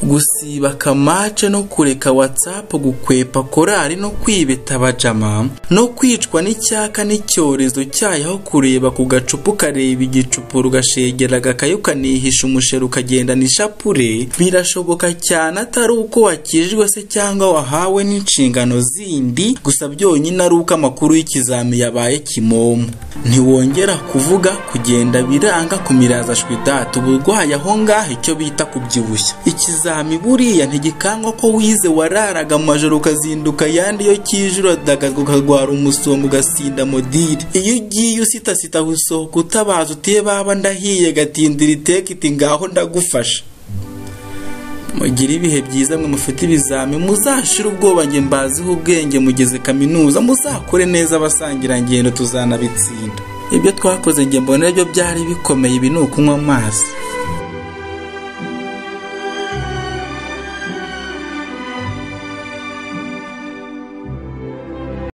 Gusiba kamace no kureka WhatsApp, gukwepa korari no kwibeta abajama, no kwicwa n'icyaka n'icyorezo cyayo, aho kureba ku gacupa ukareba igicupuro, ugashegera agakayi ukanihisha umusheri ukagendana ishapure, birashoboka cyane atari uko wakijijwe se cyangwa wahawe n'inshingano zindi, gusa byonyine ari uko amakuru y'ikizami yabaye kimomo. Ntiwongera kuvuga, kugenda biranga, kumiraza shwidata, uburwayi aho ngaho icyo bita kubyibushya. Ikizami buriya ntigikangwa ko wize wararaga amajoro ukazinduka ayandi, iyo kije uradagazwa ukarwara umusonga ugasinda modire. Iyo ugiye usitasita usohoka utabaza utiye baba ndahiye, gatindira iteka iti ngaho ndagufasha. Mugire ibihe byiza mwe mufite ibizami, muzashire ubwoba njye mbaziho ubwenge mugeze kaminuza, muzakore neza abasangirangendo tuzanabitsinda. Ibyo twakoze njye mbona byo byari bikomeye, ibi ni ukunywa amazi.